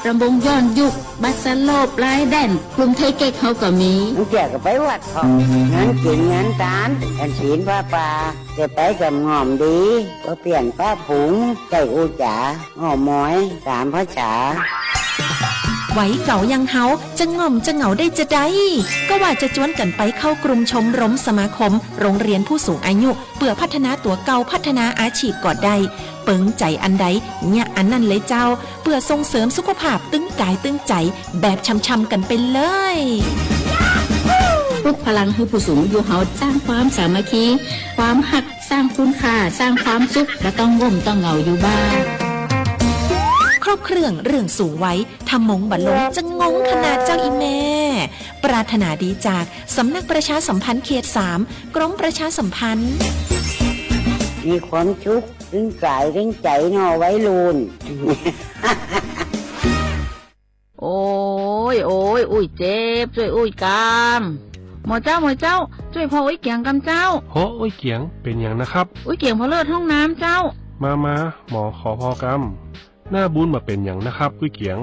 ระบงย้อนยุค บัสซาโล ปลายแดน กรุงเทพเก๊ก เฮาก็มี เมื่อกี้ก็ไปวัดพ่อง งานกินงานตาน กันศีลผ้าป่า จะไปกับง่อมดี ก็เปลี่ยนป้าผง ใส่อู้จ๋า อ้อมอย สามภาษา Vaiv kaus yaj hauv, tseem ngom tseem ngaum dej tsa dai, koj vam tsa cuab kam pais khau krum chom rom xas mas khom roob riam phuj xum a nyuj, pwm phaj thaj na tuav kaus phaj thaj na a tshim kom dai, peev cai an dai, nyaj an naj le cau, pwm xoo xeem xub khuab pham teeb kais teeb cai, beb tsham tsham kam pes lawm. ปลุกพลังให้ผู้สูงอายุเฮา สร้างความสามัคคี ความฮัก สร้างคุณค่า สร้างความสุข บ่ต้องง่มต้องเหงาอยู่บ้าน ครบเครื่องเรื่องสูงวัย ทำมงบัตรลงจะงงขนาดเจ้าอีแม่ ปรารถนาดีจากสำนักประชาสัมพันธ์เขตสาม กรมประชาสัมพันธ์ มีความสุข ตึงกายตึงใจเนาะวัยรุ่น โอ้ย โอ้ย อุ้ยเจ็บ ช่วยอุ้ยกำ หมอเจ้า หมอเจ้า ช่วยพออุ้ยเกียงกำเจ้า โห อุ้ยเกียง เป็นหยังนะครับ อุ้ยเกียงพอเลิศห้องน้ำเจ้า มา มา หมอขอพอกำ หน้าบุญบ่เป็นหยังนะครับ อุ้ยเกียง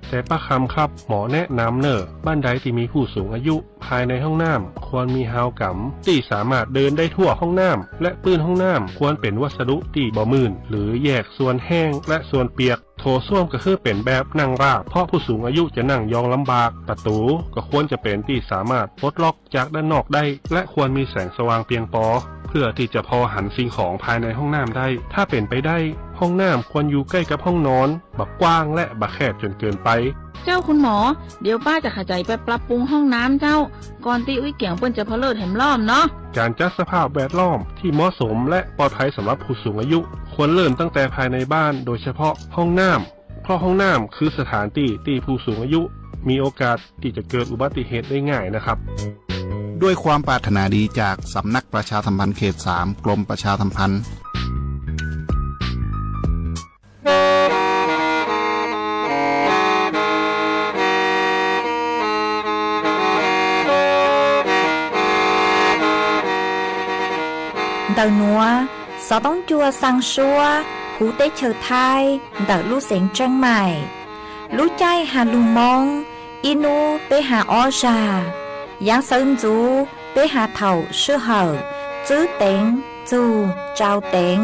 แต่ป้าคำครับ หมอแนะนำเน่อ บ้านใดที่มีผู้สูงอายุ ภายในห้องน้ำควรมีฮาวกำ ที่สามารถเดินได้ทั่วห้องน้ำ และพื้นห้องน้ำควรเป็นวัสดุที่บ่มื่น หรือแยกส่วนแห้งและส่วนเปียก โถส้วมก็คือเป็นแบบนั่งราบ เพราะผู้สูงอายุจะนั่งยองลำบาก ประตูก็ควรจะเป็นที่สามารถปลดล็อกจากด้านนอกได้ และควรมีแสงสว่างเพียงพอ เพื่อที่จะพอหันสิ่งของภายในห้องน้ำได้ ถ้าเป็นไปได้ ห้องน้ำควรอยู่ใกล้กับห้องนอน บ่กว้างและบ่แคบจนเกินไป เจ้าคุณหมอ เดี๋ยวป้าจะขยายไปปรับปรุงห้องน้ำเจ้า ก่อนตี้อุ้ยเกียงเปิ้นจะพอเลิศแหมรอบเนาะ การจัดสภาพแวดล้อมที่เหมาะสมและปลอดภัยสำหรับผู้สูงอายุ ควรเริ่มตั้งแต่ภายในบ้าน โดยเฉพาะห้องน้ำ เพราะห้องน้ำคือสถานที่ที่ผู้สูงอายุมีโอกาสที่จะเกิดอุบัติเหตุได้ง่ายนะครับ ด้วยความปรารถนาดีจากสำนักประชาสัมพันธ์เขตสาม กรมประชาสัมพันธ์ Ntawm nuav, xov tooj cua xaa suab huv teb chaws Thaib ntawm lub xeev Tsheeb Maim. Lub caij has lug Moob, ib nub peb has ob zag. Yaav xawv ntxuv peb has thaum sij hawm tswb teev txug tsau teev.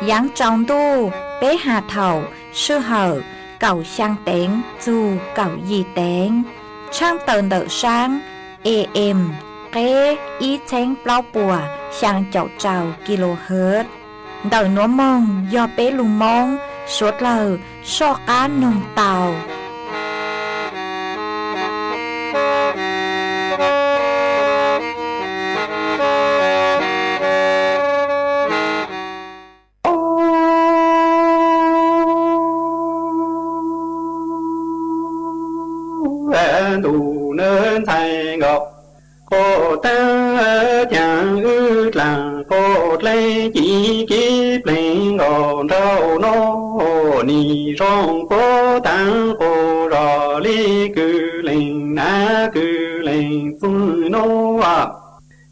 Yaav tsaus ntuj peb has thaum sij hawm kaum xyaa teev txug kaum yim teev. Tshaaj tawm ntawm saab AM qeb ib txheeb plaub puas xyaa caum rau kilohertz. Ntawm nuav moog yog peb lug Moob suav dlawg soj qaab noog tau. Ntuj nawb ntxhais nkaus, quas taab caag wb dlaag quas dleej ci kiv pleeg nkaus nraum no, nim zoo puab taag quas zos li kws leej nav kws leej txwj nub.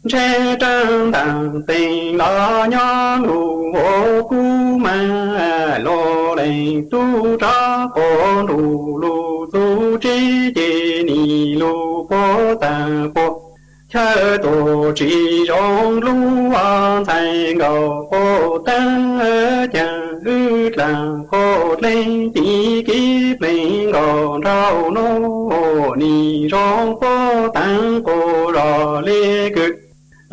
Ntshe raag ntaag teeg los nyob lug ua kub mas los leej tub rov quas nrug lug txuj tsib ces nim lug puab taag quas. Chaw tuaj tsis zoo lub ntxhais nkaus, quas taab caag wb dlaag quas dleej ci kiv pleeg nkaus nraum no, nim zoo puab taag quas zos li kws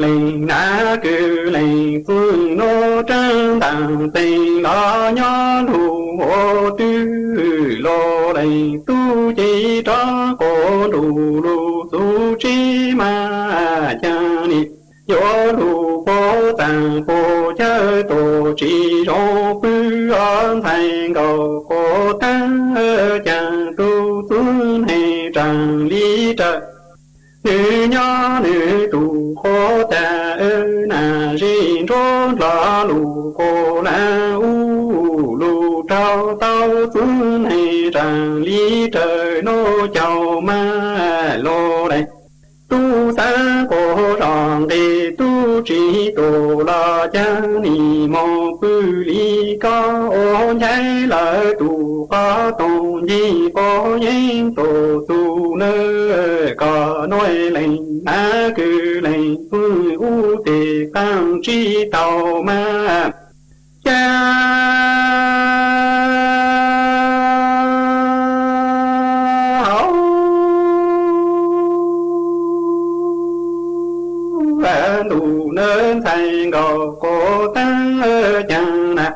leej nav kws leej txwj nub. Raag ntaag teeg los nyob lug ua twg, los leej tub ces rov quas nrug lug txuj tsib mas caag nim yuav lug puab taag quas. Chaw tuaj tsis zoo pw, ntxhais nkaus, quas taab caag tub txwj neeg raag li raws. Nwg nyob nwg tug quas taag, nam zej nruab ndlo lug quas laag ub lug raug tau txwj neeg raag li raws. Nub caug mas los leej tub xaav quas zos nqeg tub tsis tus los caag nim moog pw li koj ua nchaib lawm tus qhov toog ncig quav yeeb tus txug nawb. Koj nuav leej nab kws leej phooj ub teg qaab tsis tau mas caag hauv ntuj nawb ntxhais nkaus quav taab caag na.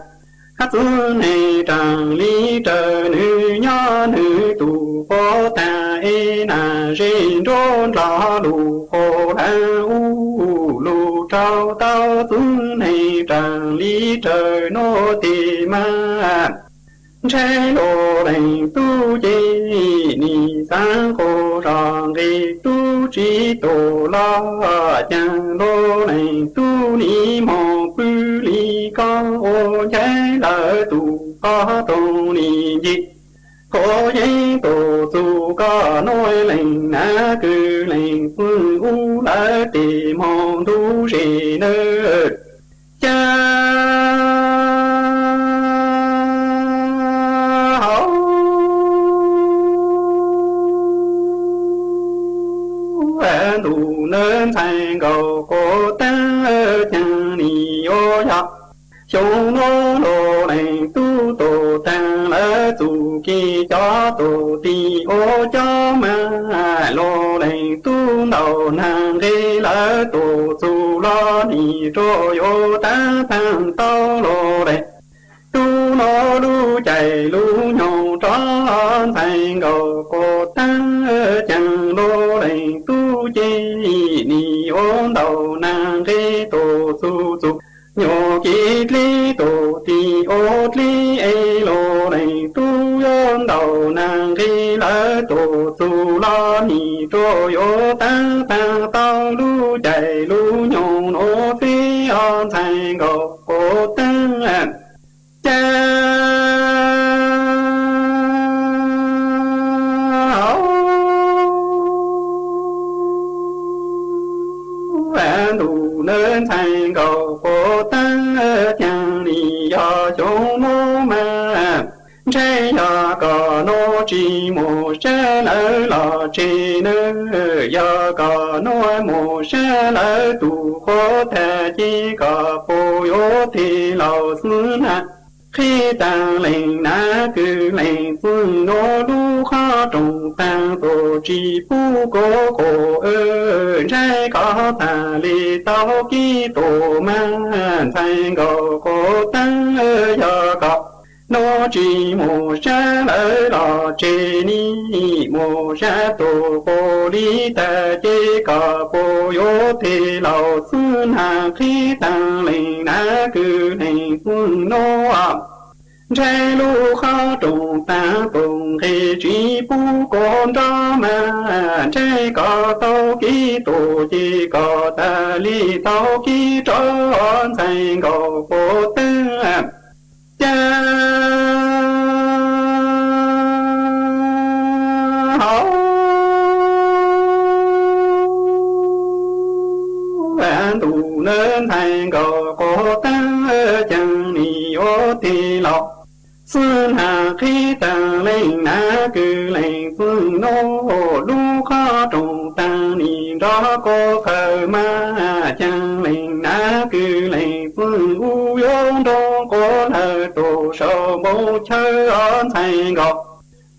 Hab txwv neeg raag li raws nwg nyob nwg tus quav taag es nag zeb nruab nrog lug quas laag ub lug rau tau txwv neeg raag li raws nuav teg mas ntshai lug leej tub ces nim xaav quas zog nqeg tub tsis tus los caag lug leej tub nim moog pw li koj ua nchaib lawm tus qhov toog nim ncig quav yeeb tus txug koj nuav leej nab kws leej phooj ub lawm teg moog ntuj zeb nawb caag hauv ntuj nawb ntxhais nkaus quav taab caag nim yuav yog xyoo nuav lug leej tub tus taag lawv txug kev cov tus tis ua cov mas lug leej tub ntaus nag nqeg lawv tus txug los nim rua yuav taab taag tau lug leej tub nuav lub caij lub nyoog rov ntxhais nkaus quav taab caag lug leej tub ces nim yuav ntaus nag nqeg tus txug txug nyuas kev dleb tus tis ua dleb es lug leej tub yuav ntaus nag nqeg lawv tus txug los nim rua yuav taab taag tau lub caij lub nyoog nuav xwb os ntxhais nkaus quav taab caag hauv ntuj nawb ntxhais nkaus quav taab caag nim yog xyoo nuav mas ntshai yog koj nuav tsis mus sab lawv los tseg nawb. Yog koj nuav mus sab lawv tus quav taag ces koj puas yuav teg laus xwb na. Qhib taag leej nab kws leej txwj nuav lub qhov rooj taag tus tsis pub kuv quas ntshai koj tag le tau kev tus mas ntxhais nkaus quav taab yog koj nuav tsis mus sab lawv los tseg nim mus sab tus quas li tag ces koj puas yuav teg laus xwb na. Qhib taag leej nab kws leej txwj nuav ntshai lub qhov rooj taag tus nqeg tsis pub kuv nrov mas ntshai koj tau kev tus ces koj tag le tau kev rov ntxhais nkaus quav taab caag hauv ntuj nawb ntxhais nkaus quav taab caag nim yuav teg laus xwb na. Qhib taag leej nab kws leej txwj nuav lub qhov rooj taag nim nrov quas qawg mas caag leej nab kws leej txwj ub yuav nroo quas lawv tus sau npoo chaw os ntxhais nkaus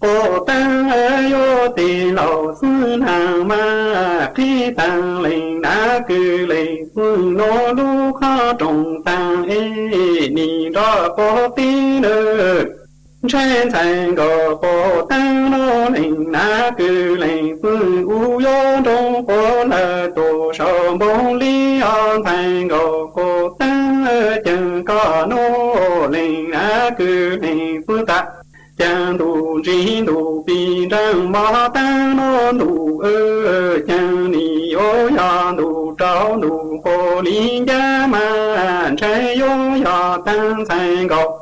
quav taab yuav teg laus xwb na mas. Qhib taag leej nab kws leej txwj nuav lub qhov rooj taag es nim nrov quas teb nawb. Ntshai ntxhais nkaus quav taab nuav leej nab kws leej txwj ub yuav nroo quas lawv tus sau npoo li os ntxhais nkaus quav taab caag koj nuav leej nab kws leej txwj tag caag ntuj ntsig ntuj pig nraag mog taab nuav ntuj caag nim yuav yog ntuj rau ntuj quas li ncaj mas ntshai yuav yog taag ntxhais nkaus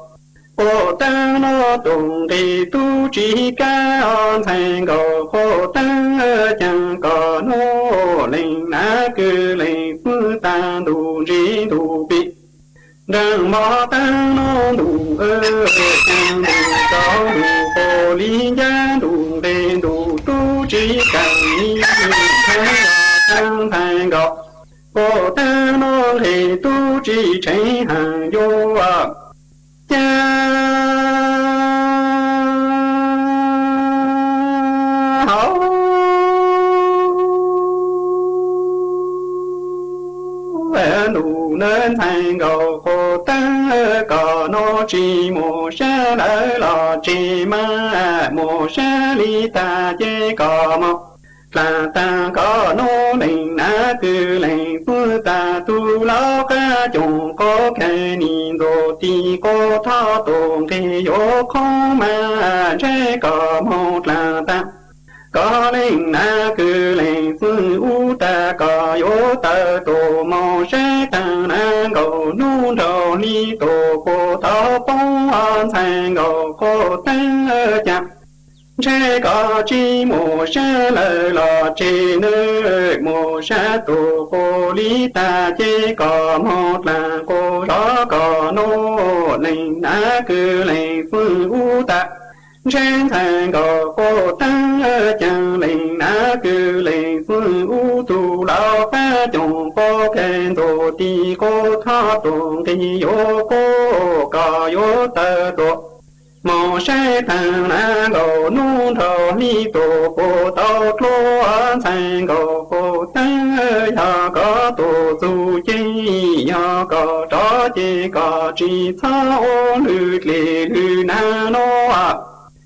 Quas teeb no tus nqi tub tsis kab, ntxhais nkaus quas teeb caag kom nuav leej nav kws leej txwj tag ntuj ntsib ntuj pim. Nraag mog teeb no ntuj caag ntuj tsaus ntuj quas li ncab ntuj nqe ntuj tub tsis kaam li teeb ntxhais nkaus quas teeb no nqe tub tsis tsheej haam yuav ca hauv ntuj na. Ntxhais nkaus quas teeb kom nuav tsis mus sab lawm los tsis mas mus sab li tag ces kom mus dlaag taag kom nuav leej nav kws leej txwj tag tug lauj qab coom quas khaws nim ntxuav tis quas thov tus nqi yuav qhoob mas ntshe kom mus dlaag taag kom leej nav kws leej txwj ub tag kom yuav tawm tuaj mus saib taag na nkaus nub nraug hli tuaj quas tau poob. Ntxhais nkaus quas teeb ca ntshe kom tsis mus sab lawm los tsis nws mus sab tuaj quas li tag ces kom mus dlaag quas zov kom nuav leej nav kws leej txwj ub tag ntshe ntxhais nkaus quas teeb ca leej nav kws leej txwj ub tug lauj qab coom quas khaws ntxuav tis quas thov tus nqi yuav qhoob kom yuav tawm tuaj mus saib taag na nkaus nub nraug hli tuaj quas tau dluav. Ntxhais nkaus quas teeb yog koj tuaj txug ces yog koj rov ces koj tsis txhob ua lwm dlej lwm nag nuav.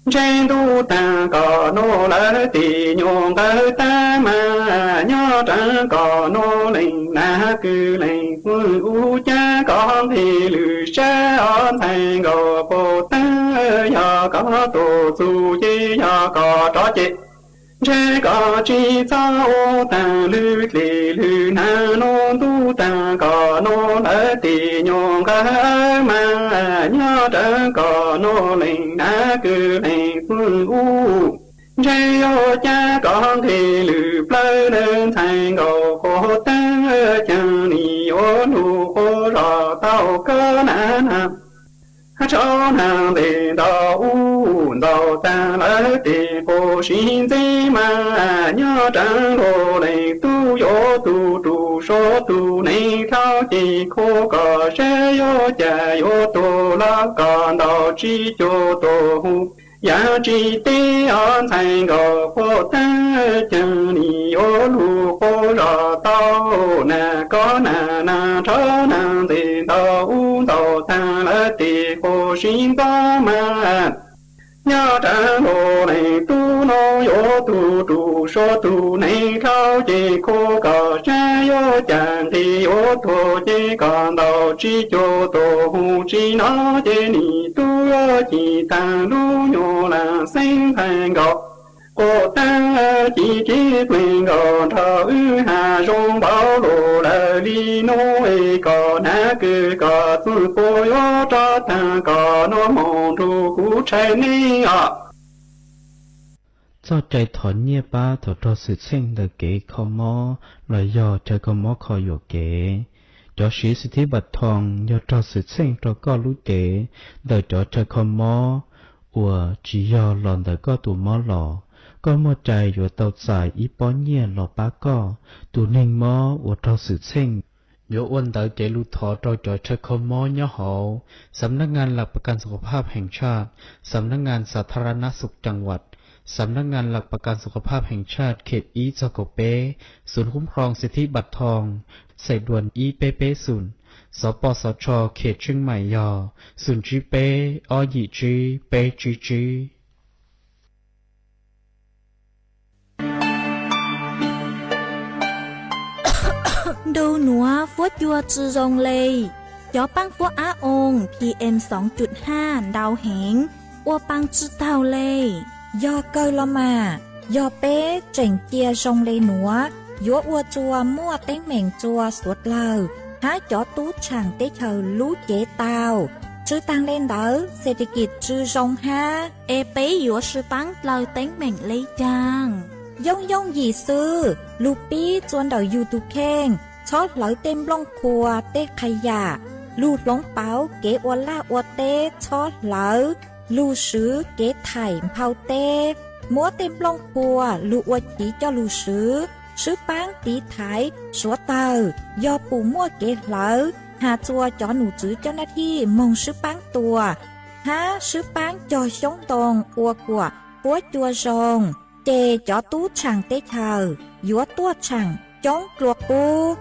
Ntshe ntuj taag kom nuav lawv tes nyuas nqawd tag mas nyob rau kom nuav leej nav kws leej txwj ub ca koj nqe lwm sab. Ntxhais nkaus quas teeb yog koj tuaj txug ces yog koj rov ces ntshe koj tsis txhob ua taag lwm dlej lwm nag nuav. Ntuj taag kom nuav lawv tes nyuas nqawd mas nyob rau kom nuav leej nav kws leej txwj ub ntshe yuav ca koj nqe lwm plawg. Ntxhais nkaus quas teeb ca nim yuav lug quas zov tau koj na na. Tsaus naag ntev ntau ub ntau taag lawv tes quas sib ntxeb mas nyob rau nraag leej tub yuav tug rug suav tug neeg dlhau ces khuam kom saib yuav ca yuav tuag los kom ntau tsis cuag tuag hu yaam tsis teb. Ntxhais nkaus quas teeb ca nim yuav lug quas zov tau na koj na na. Tsaus naag ntev ntau ub ntau taag lawv tes quas sib ntxov mas nyob rau nraag leej tub nuav yuav tug rug suav tug neeg dlhau ces khuam kom saib yuav ca nqe yuav tuag ces kom ntau tsis cuag tuag hu tsis nov ces nim tub yuav ci taag lub nyuas laam xeeb. Ntxhais nkaus quas teeb ci ci pleeg nkaus nrog wb has zoo npaum lug lawm li nuav es kom nav kws kom txwj puab yuav rov taag kom nuav moog nrug kuv tshais neeb os. Txoj cai thov nyiaj pab thaum raug xwm txheej ntawm kev kho mob los yog chaw kho mob kho yuam kev. Cov siv xim thib npam thoo yog raug xwm txheej rau koj lub cev ntawm cov chaw kho mob uas tsis yog los ntawm koj tus mob los. Koj muaj cai yuav tau txais ib pob nyiaj los pab koj tus neeg mob uas raug xwm txheej. Yuav ua ntawv cev lus thov rau cov chaw kho mob nyob hauv สำนักงานหลักประกันสุขภาพแห่งชาติ สำนักงานสาธารณสุขจังหวัด สำนักงานหลักประกันสุขภาพแห่งชาติ เขต ib txog kaum peb, ศูนย์คุ้มครองสิทธิบัตรทอง สายด่วน ib peb pebศูนย์, สปสช เขตเชียงใหม่ yog ศูนย์เจ็ดแปด สองแปดเก้า แปดเก้าเก้า Ntu nuav fuab cua tsi zoo le. Cov paab fuab ab oo PM soo cum haj ntau heev, ua paa tsi taug le. Yog kawg los mas, yog peb tseem cia zoo le nuav, yuav ua tsua muaj teeb meem tsua suav dlawg hab cov tub tshaam teb chaws lub cev tau. Tsw taag le ntawd, xes tis kis tsw zoo hab. Es peb yuav sw paab dlaw teeb meem le caag? Yooj yooj yim xwb, lug pib txua ntawm yug tug kheej, txhob hlawv tej nplooj qhuas tej qha yam, lug hloov pauv kev ua laj ua teb, txhob hlawv, lug swv kev thaim nphau teb, muab tej nplooj qhuas lug ua chiv coj lug swv, swb paab tiv thaiv suav tawg, yog pum muaj kev hlawv, has txua cov num tswv coj naj thij moog swb paab tua, hab swb paab cog xyoob ntoo ua kuam puab cua zoo, ces cov tub tshaam teb chaws yuav tuaj tshaam coob dlua qub.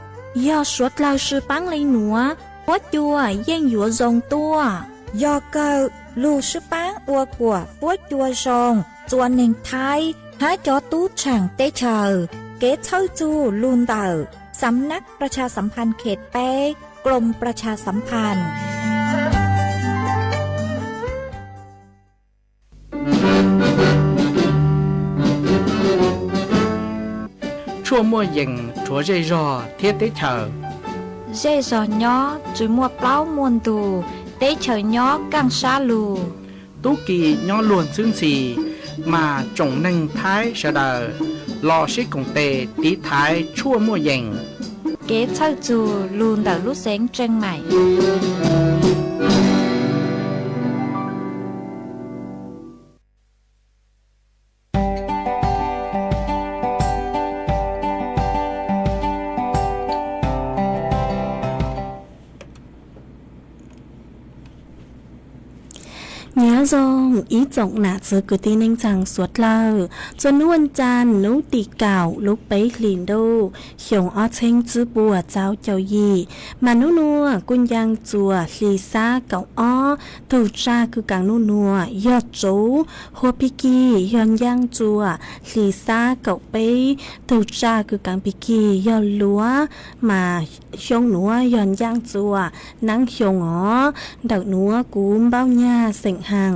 Yog suav dlawg sw paab le nuav, puab cua yeej yuav zoo tuaj. Yog kawg, lug swb paab ua kuam puab cua zoo, txua neeg Thaib hab cov tub tshaam teb chaws. Kev txhawj txug lug ntawm สำนักประชาสัมพันธ์เขตแปด กรมประชาสัมพันธ์ Tshuaj muaj yees rhuav zej zog thiab teb chaws. Zej zog nyob tsw muaj plaub muaj ntug, teb chaws nyob kaaj sab lug. Tub ki nyob luag ntxhwb ntxhi, mas tsoom neeg Thaib sawv daws los sib koom tes tiv thaiv tshuaj muaj yees. Kev txhawj txug lug ntawm lub xeev Tseev Maim. Nyob zoo ib tsoom nam txiv kwv tij neej tsaa suav dlawg, txua nub ua cas nub tim kaum lub peb hlis ntuj xyoo ob txheeb tsib puas txaub caug yim, mas nub nuav kuj ncaaj txua hli xab kaum ob, tug tsaj kws kaav nub nuav yog tsuv, huab pig kig yog ncaaj txua hli xab kaum peb, tug tsaj kws kaav pig kig yog luav, mas xyoo nuav yog ncaaj txua naab xyoo os. Ntawm nuav kuv Npaub Nyag xeem Haas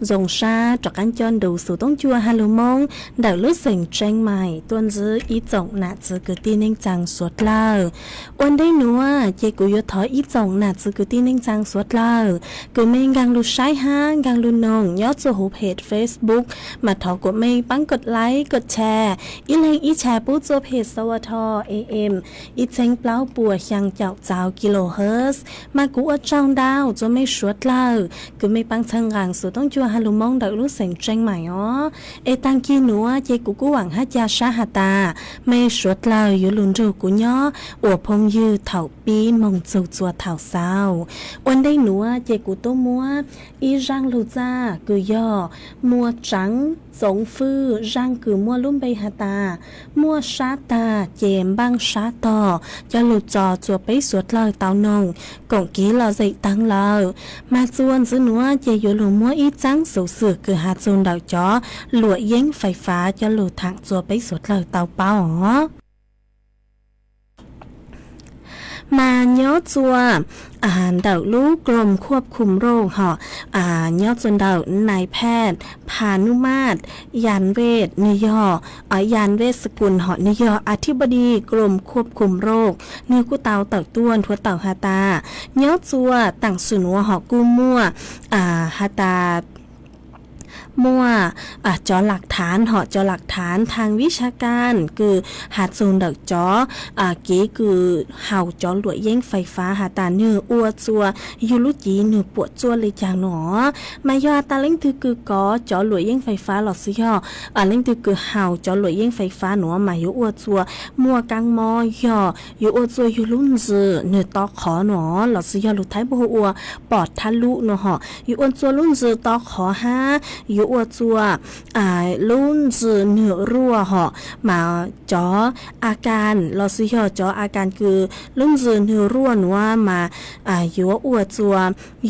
zoo sab rov qaab coj ntu xuv toob cua ha lug Moob ntawm lub xeem Tseev Maim tuaj ntsib ib tsoom nam txiv kwv tij neej tsaa suav dlawg. Ua ntej nuav ces kuv yuav thov ib tsoom nam txiv kwv tij neej tsaa suav dlawg kws mej nkaag lug saib hab nkaag lug noog nyob txua huv phem Facebook, mas thov kuas mej paab kod like kod share, ib leeg ib share pub txua phem Xa Wa Tho A M ib txheeb plaub puas xyaa caum txaus kilohertz. Mas kuv ua tsaug ntau txua mej suav dlawg kws mej paab txhawb nqaa xuv toob cua ha lug Moob ntawm lub xeem Tseev Maim os. Es taag kig nuav ces kuv kuj vaam hab ca sab has tas mej suav dlawg yuav lug nrug kuv nyob ua phooj ywg thaum pib moog txug txua thaum xaus. Ua ntej nuav ces kuv tub muab ib zaaj lug txaj kws yog Muaj Tsaav Txoov Fwj, zaaj kws muaj lub npe has tas Muaj sab tag ces npaaj sab tog coj lug tso txua peb suav dlawg tau noog koom kiv lom zem taag lawm. Mas txua ntxiv nuav ces yuav lug muab ib txaab xuv xwm kws has txug ntawm cov luam yeeb fais fav coj lug thaam txua peb suav dlawg tau paub os. Mas nyob txua ntawm lub กรมควบคุมโรค hom, nyob txua ntawm นายแพทย์ พานุมาตร ยานเวช nwg yog ยานเวชสกุล hom, nwg yog อธิบดีกรมควบคุมโรค nwg kuj tau tawm tuaj nthuav tawm has tas nyob txua taam sim nuav hom kuj muaj has tas muaj cov หลักฐาน hom, cov หลักฐาน thaam vib sab kaaj kws has txug ntawm cov kev kws haus cov luam yeeb fais fav has tas nwg ua txua yug lub cev nwg puam tsuaj le caag nuav. Mas yog has tas leej twg kws kov cov luam yeeb fais fav lossis yog leej twg kws haus cov luam yeeb fais fav nuav mas yuav ua txua muaj kaab mob, yog yuav ua txua yug lub ntsws nwg to qhov nuav, lossis yog lug Thaib puab hu ua ปอดทะลุ nuav hom, yuav ua txua lub ntsws to qhov hab yuav ua txua lub ntsws nwg ruaj hom. Mas cov a kas lossis yog cov a kas kws lub ntsws nwg ruaj nuav mas yuav ua txua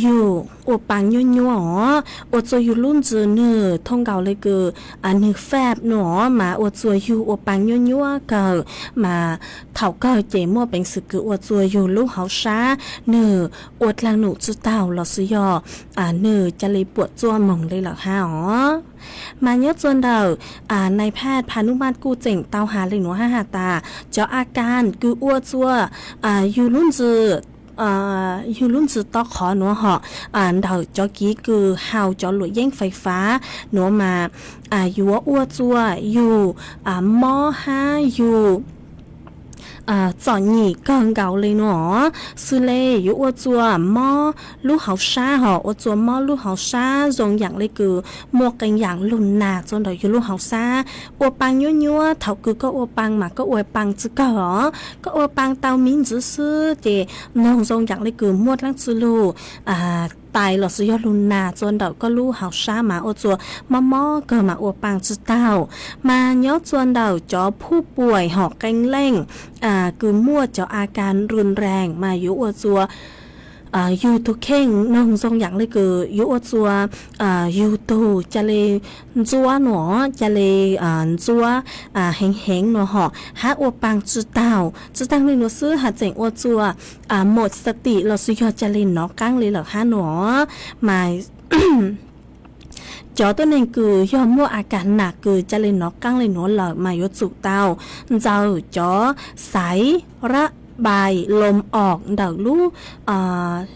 yug ua paa nyuaj nyuaj os, ua txua yug lub ntsws nwg thooj nkaus le kws nwg fab nuav mas ua txua yug ua paa nyuaj nyuaj kawg. Mas thaum kawg ces muaj peev xwm kws ua txua yug lub hauv sab nwg ua dlaag num tsi taug lossis yog nwg ca le puam tsuaj moog le lawm hab os. Mas nyob txua ntawm นายแพทย์ พานุมาตร kuj tseem tau has le nuav hab has tas cov a kas kws ua txua yug lub ntsws yug lub ntsws to qhov nuav hom, ntawm cov kiv kws haus cov luam yeeb fais fav nuav mas yuav ua txua yug mob hab yug txom nyem kawg nkaus le nuav. Xws le yuav ua txua mob lub hauv sab hom, ua txua mob lub hauv sab zoo yaam le kws muaj qee yaam lug nag txua ntawm yug lub hauv sab. Ua paa nyuab nyuab, thaum kws koj ua paa mas koj ua paa tsi kawg os, koj ua paa tau miv ntxwv xwb ces noog zoo yaam le kws muaj dlaab tsi lug tais lossis yog lug nag txua ntawm koj lub hauv sab mas ua txua mob mob kawg mas ua paa tsi taug. Mas nyob txua ntawm cov phuj puam hom qee leej kws muaj cov a kas run raas mas yuav ua txua yug tug kheej noog zoo yaam le kws yuav ua txua yug tug ca le ntxuab nuav, ca le ntxuab heev heev nuav hom, hab ua paa tsi taug. Tsi taag le nuav xwb has tseem ua txua mot xatim lossis yog ca le nov qaab le lawm hab nuav. Mas cov tuab neeg kws yog muaj a kas nam kws ca le nov qaab le nuav lawm mas yuav tsum tau ntxaws cov xaiv rab pais lom om ntawm lub,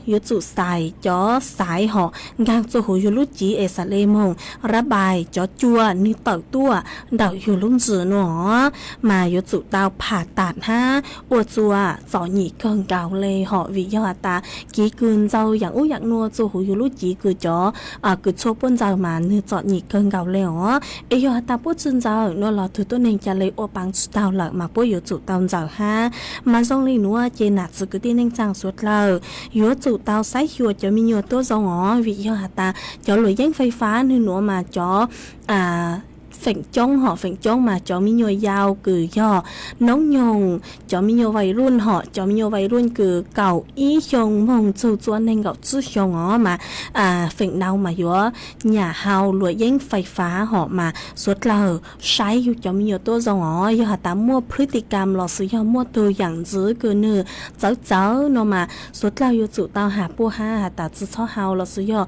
yuav tsum xaiv cov xaiv hom nkaag txua huv yug lub civ es xam le moog rab pais cov cua nwg tawm tuaj ntawm yug lub ntsws nuav mas yuav tsum tau pham tam hab ua txua txom nyem kawg nkaus le hom vim yog has tas kiv kws ntxaws yaam ub yaam nuav txua huv yug lub civ kws cov kws txhua puab ntxaws mas nwg txom nyem kawg nkaus le os. Es yog has tas puab tsi ntxaws nuav los tug tuab neeg ca le ua paa tsi taug lawm mas puab yuav tsum tau ntxaws hab. Mas zoo le nuav ces nam txiv kwv tij neej tsaa suav dlawg yuav tsum tau saib xyuas cov me nyuam tuab zoo os vim yog has tas cov luam yeeb fais fav nwg nuav mas cov feem coob hom, feem coob mas cov me nyuam yau kws yog noob nyoog, cov me nyuam vais ruj hom, cov me nyuam vais ruj kws kaum ib xyoo moog txug txua neeg nkaum tsib xyoo os mas feem ntau mas yuav nyam haus luam yeeb fais fav hom mas suav dlawg saib yug cov me nyuam tuab zoo os. Yog has tas muaj phwj ti kam lossis yog muaj tug yaam ntxwv kws nwg txawv txawv nuav mas suav dlawg yuav tsum tau has puab hab has tas tsi txhob haus lossis yog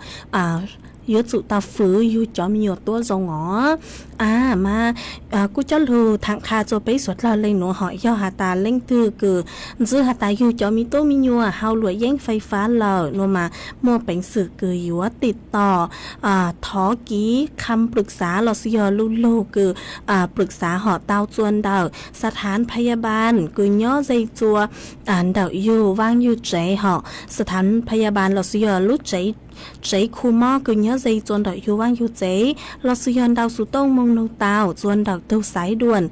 yuav tsum tau fwv yug cov me nyuam tuab zoo os. A mas kuj coj lug tham qha rua peb suav dlawg le nuav hom, yog has tas leej twg kws ntxwv has tas yug cov me tub me nyuam haus luam yeeb fais fav lawm nuav mas muaj peev xwm kws yuav tim tom thov kiv kham plwm xav lossis yog lu lug kws plwm xav hom tau txua ntawm xa thav phaya bal kws nyob ze txua ntawm yug vaaj yug tsev hom, xa thav phaya bal lossis yog lub tsev khu mob kws nyob ze txua ntawm yug vaaj yug tsev lossis yog ntau xuv tooj moog nug tau txua ntawm tug xaiv duam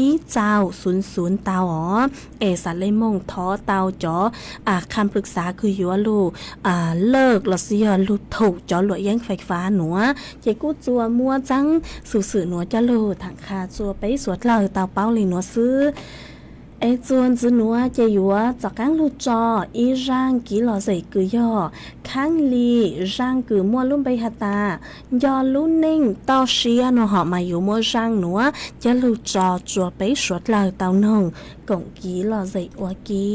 ib txaus xuv xuv tau os. Es xam le moog thov tau cov kham plwm xav kws yuav lug laj lossis yog lug thum cov luam yeeb fais fav nuav ces kuj txua muab txeeb xuv xwm nuav coj lug tham qha rua peb suav dlawg tau paub le nuav xwb. Es txua ntxiv nuav ces yuav rov qaab lug tso ib zaaj kiv lom zem kws yog khaaj li zaaj kws muaj lub npe has tas nco lub neej toj siab nuav hom mas yuav muab zaaj nuav coj lug tso rua peb suav dlawg tau noog koom kiv lom zem ua ke.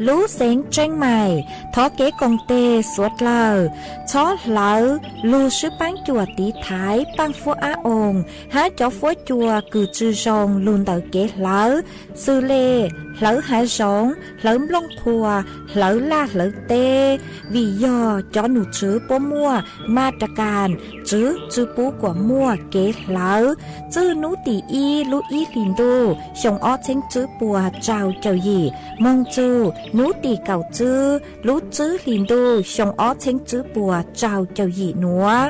Lub xeev Tseeb Mais, thov kev koom tes suav dlawg txhob hlawv lug swb paab cuam tiv thaiv paaj fuab ab oos hab cov fuab cua kws tsi zoo lug ntawm kev hlawv, xws le hlawv hav zoov, hlawv nplooj qhuas, hlawv laj hlawv teb, vim yog cov num tswv puab muaj ma ra kas tswv tsi pub kuas muaj kev hlawv. Txwj nub tim ib lub ib hlis ntuj xyoo ob txheeb tswb puas rau caum yim moog txug nub tim kaum tswb lub tswb hlis ntuj xyoo ob txheeb tswb puas rau caum yim nuav.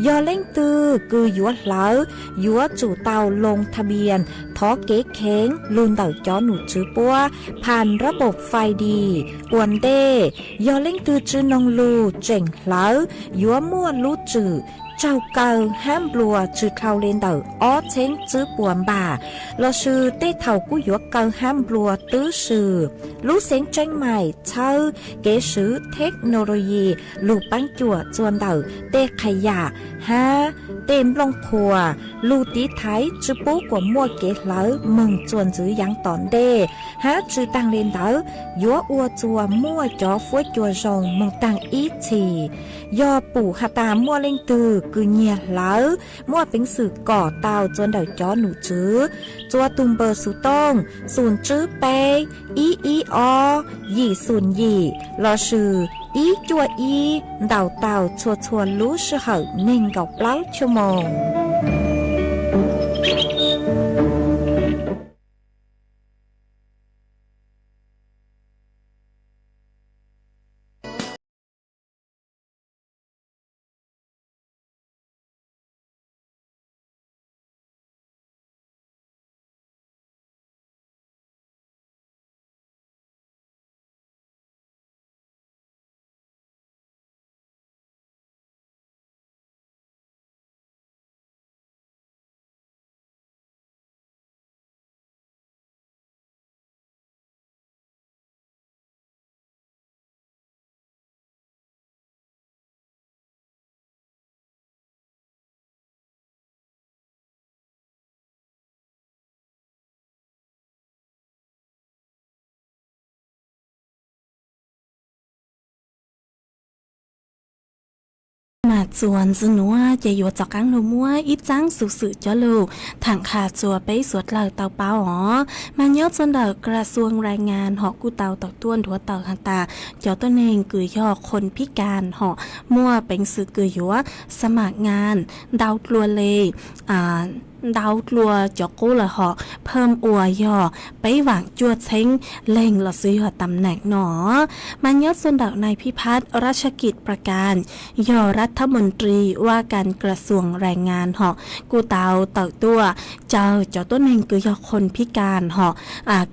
Yog leej twg kws yuav hlawv, yuav tsum tau loo tha bias thov kev kheev lug ntawm cov num tswv puab phas rab npaum fais dis ua ntej. Yog leej twg tsi noog lug tseem hlawv, yuav muaj lub tswm raug kaw hab nplua tsi dhau le ntawm ob txheeb tswb puas npam, lossis tej thaum kuj yuav kaw hab nplua twb swm. Lub xeev Tseeb Mais txhawb kev swv theknoloyi lug paab cuam txuas ntawm tej qha yam hab tej nplooj qhuas lug tiv thaiv tsi pub kuas muaj kev hlawv moog txuas ntxiv yaav tom ntej, hab tsi taag le ntawd yuav ua txuas muaj cov fuab cua zoo moog taag ib txhis. Yog pum has tas muaj leej twg kws nyiag hlawv, muaj peev xwm kom tau txuas ntawm cov num tswv txuas tug npawb xov tooj xoom tswb peb ib ib ob yim xoom yim lossis ib cuaj ib ntaus tau txhua txhua lub sij hawm neeg nkaum plaub chua moos. Mas txuas ntxiv nuav ces yuav rov qaab lug muab ib txaab xuv xwm coj lug tham qha txug peb suav dlawg tau paub os. Mas nyob txug ntawm กระทรวงแรงงาน hom kuj tau tawm tuaj nthuav tawm has tas cov tuab neeg kws yog คนพิการ hom muaj peev xwm kws yuav สมัครงาน ntau dlua le ntau dlua cov qub lawm hom phaj ua yog peb vaam cuaj txheeb leeg lossis yog ตำแหน่ง no. Mas nyob txug ntawm นายพิพัฒน์ รัชกิจประการ yog รัฐมนตรีว่าการกระทรวงแรงงาน hom kuj tau tawm tuaj caw cov tuab neeg kws yog คนพิการ hom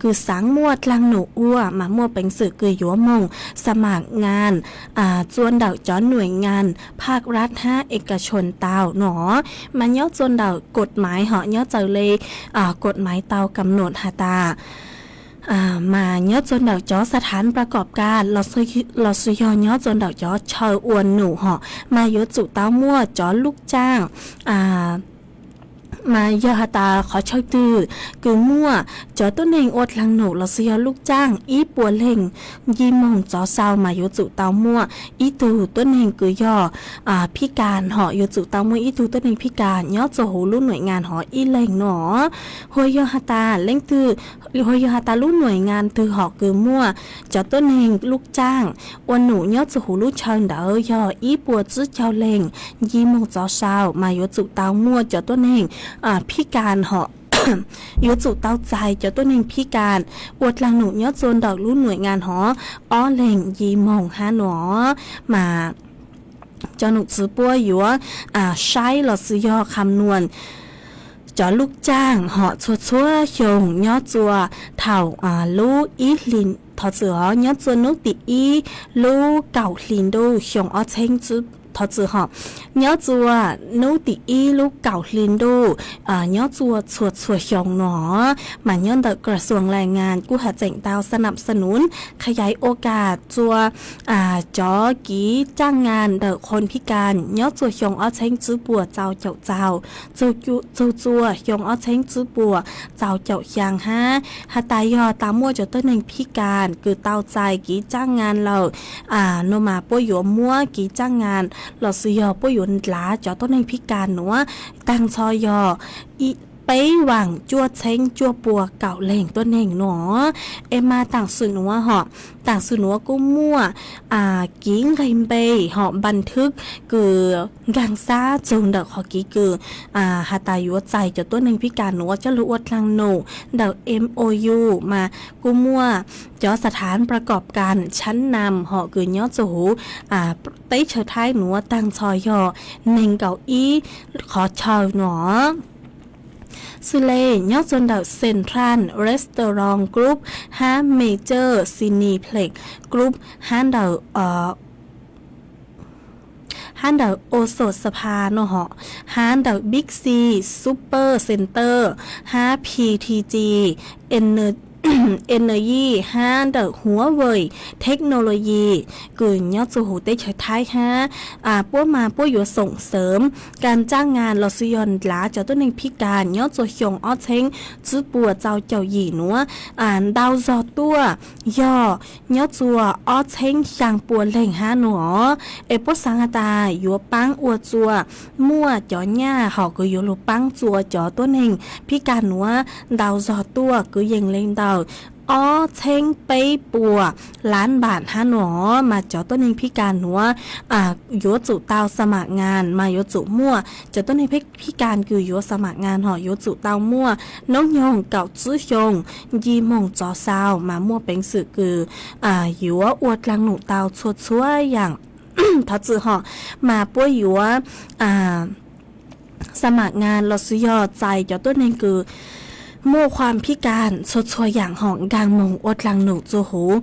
kws xaav muaj dlaag num ua mas muaj peev xwm kws yuav moog สมัครงาน txuas ntawm cov หน่วยงานภาครัฐ hab เอกชน tau no. Mas nyob txug ntawm กฎหมาย hom nyob txawg le กฎหมาย tau kam num has tas mas nyob txug ntawm cov สถานประกอบการ lossis yog nyob txug ntawm cov chaw ua num hom mas yuav tsum tau muaj cov ลูกจ้าง mas yog has tas qhov chaw twg kws muaj cov tuab neeg ua dlaag num lossis yog ลูกจ้าง ib puas leeg nci moog txov sau mas yuav tsum tau muaj ib tug tuab neeg kws yog พิการ hom yuav tsum tau muaj ib tug tuab neeg พิการ nyob txug huv lub หน่วยงาน hov ib leeg no. Hos yog has tas leej twg, hos yog has tas lub หน่วยงาน twg hom kws muaj cov tuab neeg ลูกจ้าง ua num nyob txug huv lub chaw ntawd yog ib puas tsib caug leeg nci moog txov sau mas yuav tsum tau muaj cov tuab neeg พิการ hom yuav tsum tau txais cov tuab neeg พิการ ua dlaag num nyob txug ntawm lub หน่วยงาน hov ob leeg nci moog hab no. Mas cov num tswv puab yuav saib lossis yog คำนวณ cov ลูกจ้าง hom txhua txhua xyoo nyob txug thaum lub ib hlis, thov txwm os, nyob txug nub tim ib lub kaum hlis ntuj xyoo ob txheeb tswb Thov txim hom, nyob txua hnub tim ib lub kaum hli ntuj, nyob txua txhua txhua xyoo no, mas nyob ntawm กระทรวงแรงงาน kuj has tseem tau สนับสนุน ขยายโอกาส txua cov kiv caj ngas ntawm คนพิการ nyob txua xyoo ob txheeb tsib puas txaus caum txaus, txug txua xyoo ob txheeb tsib puas txaus caum xyaa hab. Has tas yog tas muaj cov tuab neeg phib kas kws tau txais kiv caj ngas lawm no mas puab yuav muab kiv caj ngas los sis yog puab yuav ntav cov tuab neeg phib kas nuav taag nrho yog peb vaam cuaj txheeb cuaj puas kaum leeg tuab neeg no. Es mas taam sim nuav hom, taam sim nuav kuj muaj kiv nqeg npe hom บันทึก kws nkaag xab txug ntawm qhov kiv kws has tas yuav txais cov tuab neeg phib kas nuav coj lug ua dlaag num ntawm MOU mas kuj muaj cov สถานประกอบการชั้นนำ hom kws nyob txug huv teb chaws Thaib nuav taag nrho yog neeg nkaum ib qhov chaw no. Xws le nyob txug ntawm Central Restaurant Group hab Major Cineplex Group hab ntawm Oxford Spa no hom, hab ntawm Big C, Super Center, hab PTG Energy hab ntawm Huawei Technology kws nyob txug huv teb chaws Thaib hab. Puab mas puab yuav xoom xeem kas caj ngas los sis yog ntav cov tuab neeg phib kas nyob txug xyoo ob txheeb tsib puas txaus caum yim nuav ntau zog tuaj yog nyob txug ob txheeb xyaa puas leeg hab no. Es puab xaav has tas yuav paab ua txua muaj cov nyaj hom kws yuav lug paab txua cov tuab neeg phib kas nuav ntau zog tuaj kwv yees le ntawm ob txheeb peb puas lab npaam hab no mas cov tuab neeg phib kas nuav yuav tsum tau สมัครงาน mas yuav tsum muaj cov tuab neeg phib kas kws yuav สมัครงาน hom yuav tsum tau muaj noob nyoog kaum tsib xyoo nci moog txov xaus mas muaj peev xwm kws yuav ua dlaag num tau txhua txhua yaam. Thov txim hom, mas puab yuav สมัครงาน los sis yog txais cov tuab neeg kws muaj ความพิการ txhua txhua yaam hom nkaag moog ua dlaag num txug huv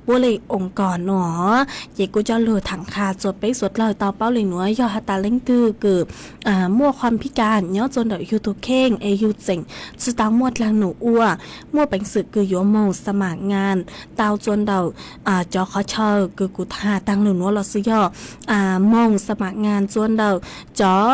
puab le องค์กร no. Ces kuv coj lug thaam qha txua peb suav dlawg tau paub le nuav, yog has tas leej twg kws muaj ความพิการ nyob txua ntawm yug tug kheej es yug tseem tsi tau muaj dlaag num ua, muaj peev xwm kws yuav moog สมัครงาน tau txua ntawm cov qhov chaw kws kuv has taag le nuav los sis yog moog สมัครงาน txua ntawm cov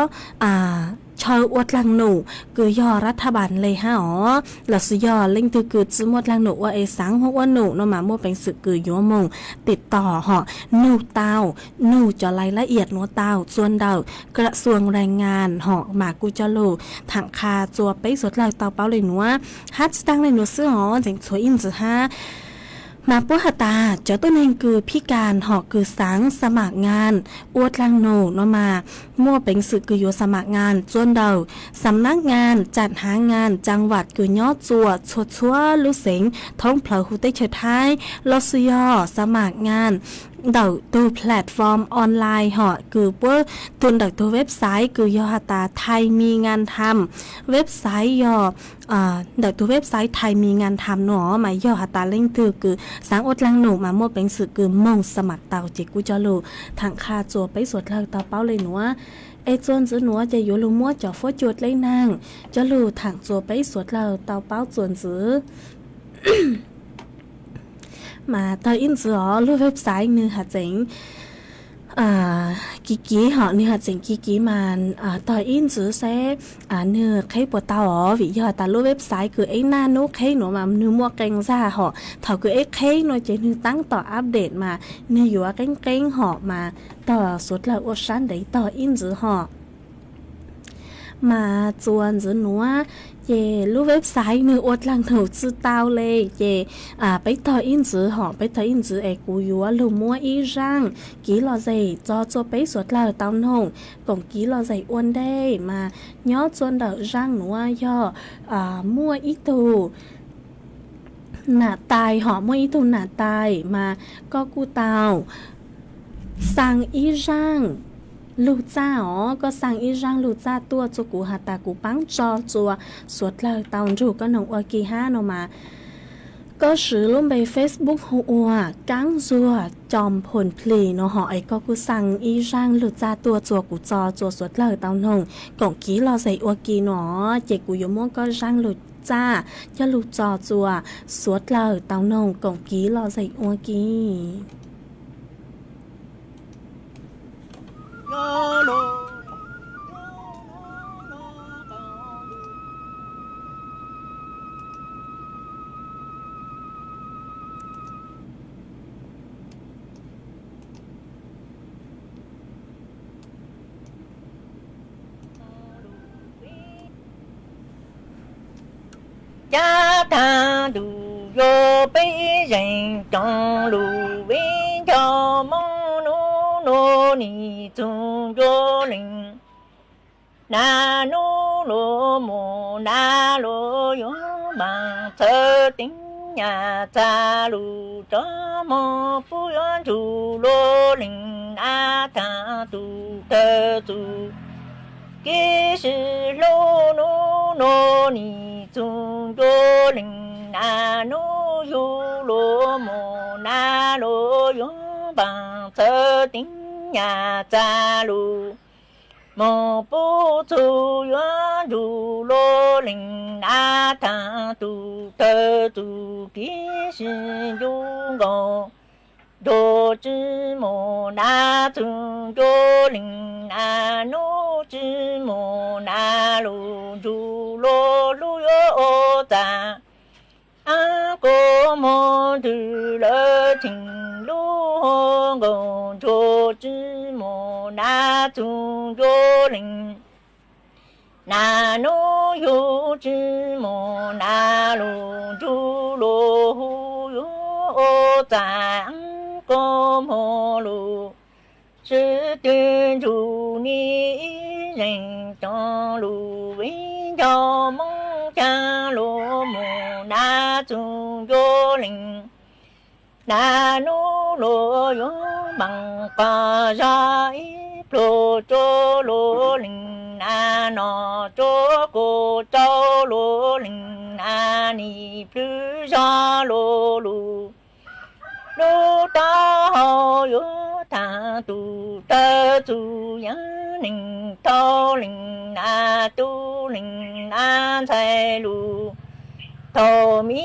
chaw ua dlaag num kws yog รัฐบาล le hab os, los sis yog leej twg kws tsi muaj dlaag num ua es xaav ua num no mas muaj peev xwm kws yuav moog ติดต่อ hom nug tau, nug cov รายละเอียด nuav tau txua ntawm กระทรวงแรงงาน hom mas kuv coj lug thaam qha txua peb suav dlawg tau paub le nuav. Hab tsi taag le nuav xwb os, tseem tshuav ib ntxiv hab. Mas puab has tas cov tuab neeg kws phib kas hom kws xaav สมัครงาน ua dlaag num no mas muaj peev xwm kws yuav สมัครงาน txua ntawm สำนักงานจัดหางานจังหวัด kws nyob txua txhua txhua lub xeev thoob plawg huv teb chaws Thaib, los sis yog สมัครงาน ntawm tug platform online hom kws puab tug ntawm tug website kws yog has tas ไทยมีงานทำ, website yog ntawm tug website ไทยมีงานทำ no mas yog has tas leej twg kws xaav ua dlaag num mas muaj peev xwm kws moog สมัคร tau ces kuv coj lug thaam qha txua peb suav dlawg tau paub le nuav. Es txua ntxiv nuav ces yuav lug muab cov fuab cua dleb naag coj lug thaam txua peb suav dlawg tau paub txua ntxiv. Mas tog ib ntxiv os, lub website nwg has tseem kiv kiv hom, nwg has tseem kiv kiv mas tog ib ntxiv seb nwg qheb puas tau os, vim yog tas lub website kws eb naj nub qheb nuav mas nwg muaj qee zag hom, thaum kws eb qheb nuav ces nwg taab tom update mas nwg yuav qeeb qeeb hom mas tog suav dlawg ua sab ntev tog ib ntxiv hom. Mas txua ntxiv nuav ces lub website nwg ua dlaag num tsi tau le ces peb tog ib ntxiv hom, peb tog ib ntxiv es kuv yuav lug muab ib zaaj kiv lom zem txog txua peb suav dlawg tau noog koom kiv lom zem ua ntej mas nyob txua ntawm zaaj nuav yog muaj ib tug nam tais hom, muaj ib tug nam tais mas koj kuj tau xaa ib zaaj lug txaj os, koj xaa ib zaaj lug txaj tuaj txug kuv has tas kuv paab tso txua suav dlawg tau nrug koj noog ua ke hab no mas Koj swv lub npe Facebook hu ua Kaab Zuag Coo Phoom Plis no hos es koj kuj xaa ib zaaj lug txaj tuaj txuas kuv tso txuas suav dlawg tau noog koom kiv lom zem ua ke no, ces kuv yuav muab koj zaaj lug txaj coj lug tso txuas suav dlawg tau noog koom kiv lom zem ua ke. Cab tag ntuj yuav peb zeej coom lug, vim nco Moob nub nuav nim txug ncua leej. Nag nub luag mus nag luag yuav npaag, txhawv teeb nyaj txag lug, tsob moog pub yuav ntsug luag leej. Nag tag tug thawj txug kev sib hlub, nub nuav nim txug ncua leej. Nag nub yug luag mus nag luag yuav npaag, txhawv teeb nyaj txag lug, moog pub txug yuav ntsug luag leej. Nag tag tug thawj txug kev sib ncu nkaus, ntsug tsi mus nag txug ncua leej. Nag nub tsi mus nag lug, ntsug luag lub yuav ua txaj, ab kua muag ntws lawv tseem lub nkaus, ntsug tsi mus nag txug ncua leej. Nag nub yug tsi mus nag lug, ntsug luag hu yuav ua txaj, ab kua muag lug, sib tw ntsug nim ib zeej coom lug, vim nco Moob caag luag mus nag txug ncua leej. Nag nub luag yuav npaag qos zog ib pluag rua luag leej. Nag no rua kuv rua luag leej, nag nim plhws zog luag lug. Lub taub hau yuav tag tug thawj txug, yaav neeg thau leej nag, tub leej nag ntxhais lug. Thaum me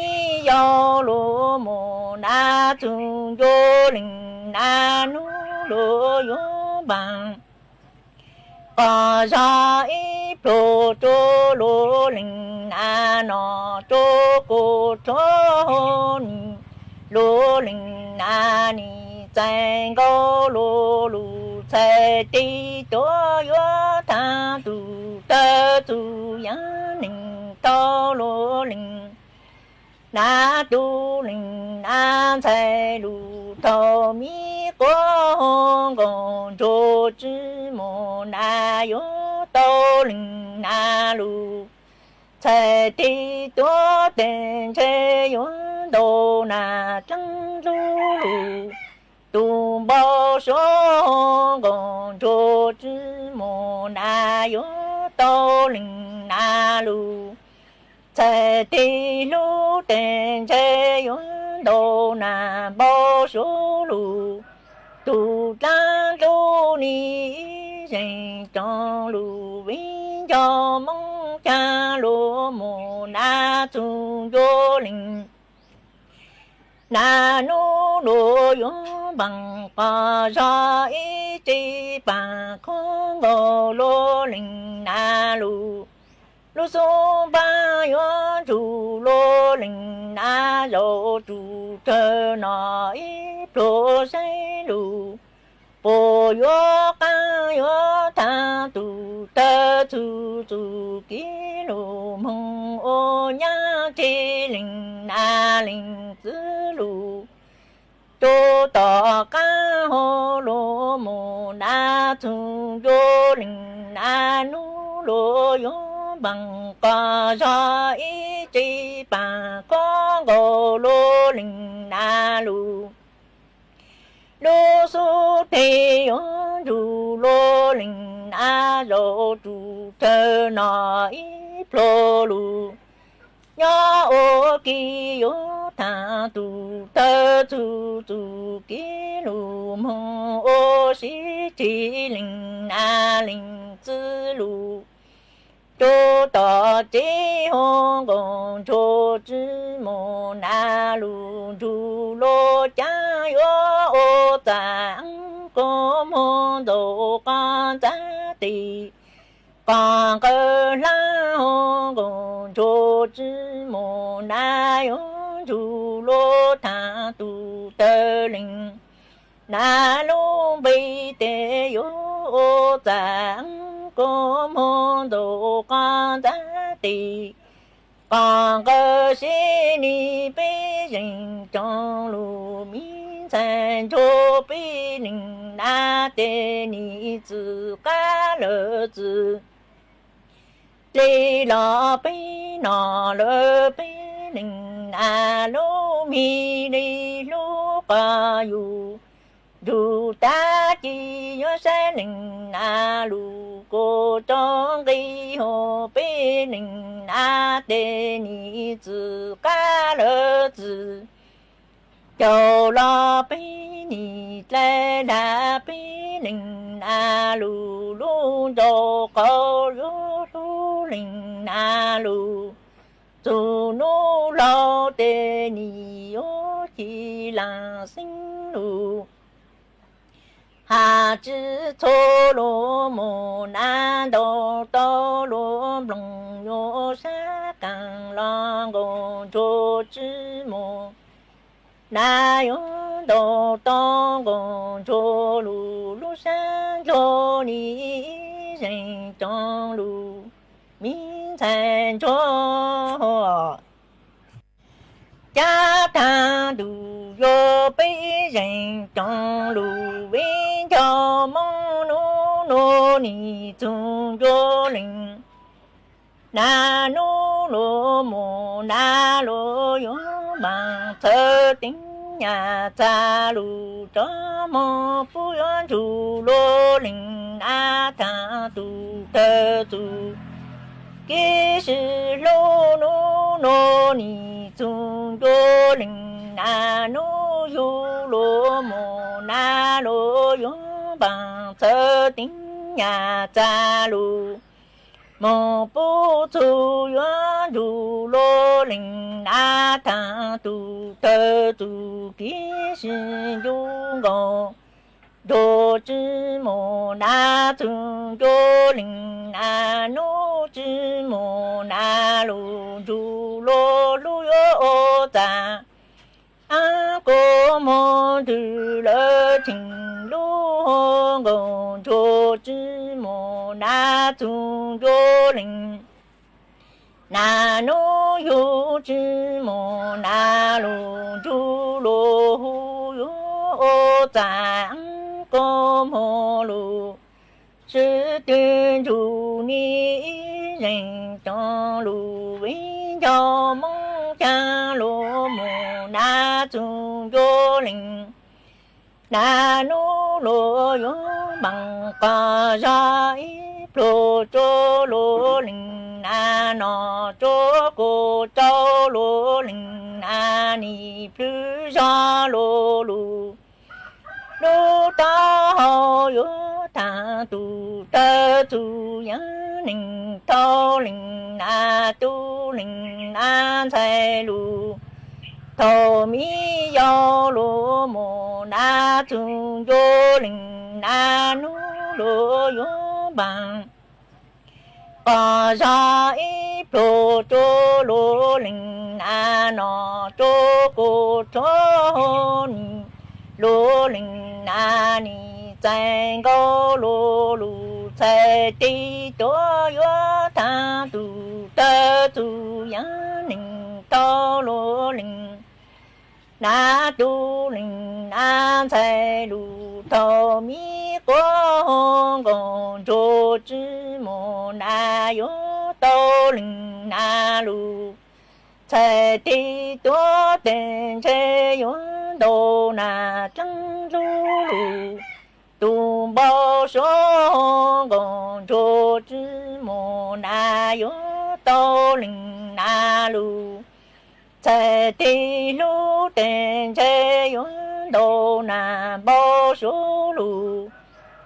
yau luag mus nag txug ncua leej, nag nub luag yuav npaag qos zog ib pluag rua luag leej. Nag no rua kuv rua luag leej, nag nim txais nkaus luag lug. Txhais tes tuav yuav tag tug thawj txug, yaav neeg thau luag leej nag, tub leej nag ntxhais lug. Thaum me quav nkaus, ntsug tsi mus nag yuav tau leej nag lug. Txhais tes tuav tes ntshe yuav ntau nag, dlaab dlub lug. Tug npau suav nkaus, ntsug tsi mus nag yuav tau leej nag lug. Txhais tes hlub tes ntshe yuav ntau nag, npau suav lug. Tug dlaab dlub nim ib zeej coom lug, vim nco Moob caag luag mus nag txug ncua leej. Nag nub luag yuav npaag qos zog ib tse paag, qhuav nkaus luag leej nag lug. Lub xub npaag yuav ntsug luag leej nag, zaum tug rag no ib pluag saib lug. Puas yuav qaab yuav tag tug thawj txug, txug kev lug moog ua nyab reg leej nag leej txwv lug. Rua tom qaab hau luag mus nag txug ncua leej. Nag nub luag yuav npaag qos zog ib tse paag, qhuav nkaus luag leej nag lug. Lub xub teg yuav ntsug luag leej nag, zaum tug rag no ib pluag lug. Nyob ua ke yuav thaam tus thawj txug txuj kev lug moog ua si tsi leej nav leej txwv lug rua tom tsev hov nkaus ntsuag tsi moog nav lug ntsug lug caag yuav ua txaam kua muag ntxaum qab ntxaab tes qab nqawd hlab hov nkaus ntsuag tsi moog nav yuav ntsug lug thaam tus thawj leej nav lub npe tes yuav ua txaam kua muag ntxaum qab ntxaab tes qab nqawd seb nws peb zeej coom lug. Mi ntxhais ntsuag peb leej nav tes nws txwv qab lawm txwv le los peb nom lawm peb leej nav lub me le hlub qab yug ntsug tag ci yuav saib leej nav lug kuas tso nqi hov peb leej nav tes nws txwv qab lawm txwv caum los peb nws dlai dag peb leej nav lug lub nraub qaum yuav hlub leej nav lug txug nub laug tes nws yuav ci laag xeeb lug has tsi txhua lug moog nav ntau tau lug nploog yuav sab qaag los nkaus ntsuag tsi moog nav yuav ntau tau nkaus ntsuag lug lub sab ntsuag nws zeej coom lug. Mi ntxhais ntsuag cav taag ntuj yuav peb zeej coom lug, vim nco Moob nub nua nws txug ncua leej nav nub lug moog nav lug yuav npaam txhawv teev nyam txag lug rov moog pub yuav ntsug lug leej nav taag tug thawj txug kev sib hlub nub nua nws txug ncua leej nav nub yug lug moog nav lug yuav npaam txhawv teev nyam txag lug moog pub txug yuav ntsug lug leej nav taag tug thawj txug kev sib ncu nkaus ntsuag tsi moog nav txug ncua leej nav nub tsi moog nav lug ntsug lug hlub yuav ua txaam kua muag ntws lawv tseem lub nkaus ntsuag tsi moog nav txug ncua leej nav nub yug tsi moog nav lug ntsug lug hu yuav ua txaam kua muag lug sib tw ntsug nws ib zeej coom lug, vim nco Moob caag lug moog nav txug ncua leej nav nub lug yuav npaam qog zog ib pluag rua lug leej nav nom rua kuas rua lug leej nav nws plhws zog lug lug lub taub hau yuav taag tug thawj txug yaav neeg thaum leej nav tug leej nav ntxhais lug thaum mi yau lug moog nav txug ncua leej nav nub lug yuav npaam qog zog ib pluag rua lug leej nav nom rua kuas rua nws lug leej nav nws txais nkaus lug lug txhais tes tuav yuav taag tug thawj txug yaav neeg thaum lug leej nav tug leej nav ntxhais lug thaum mi quav nkaus ntsuag tsi moog nav yuav tau leej nav lug txhais tes tuav tes ntshe yuav ntau nag dlaab dlub lug tus npau suav nkaus ntsuag tsi moog nav yuav tau leej nab lug. Txhais tes hlub tes ntseg yuav ntaus nag npau suav lug.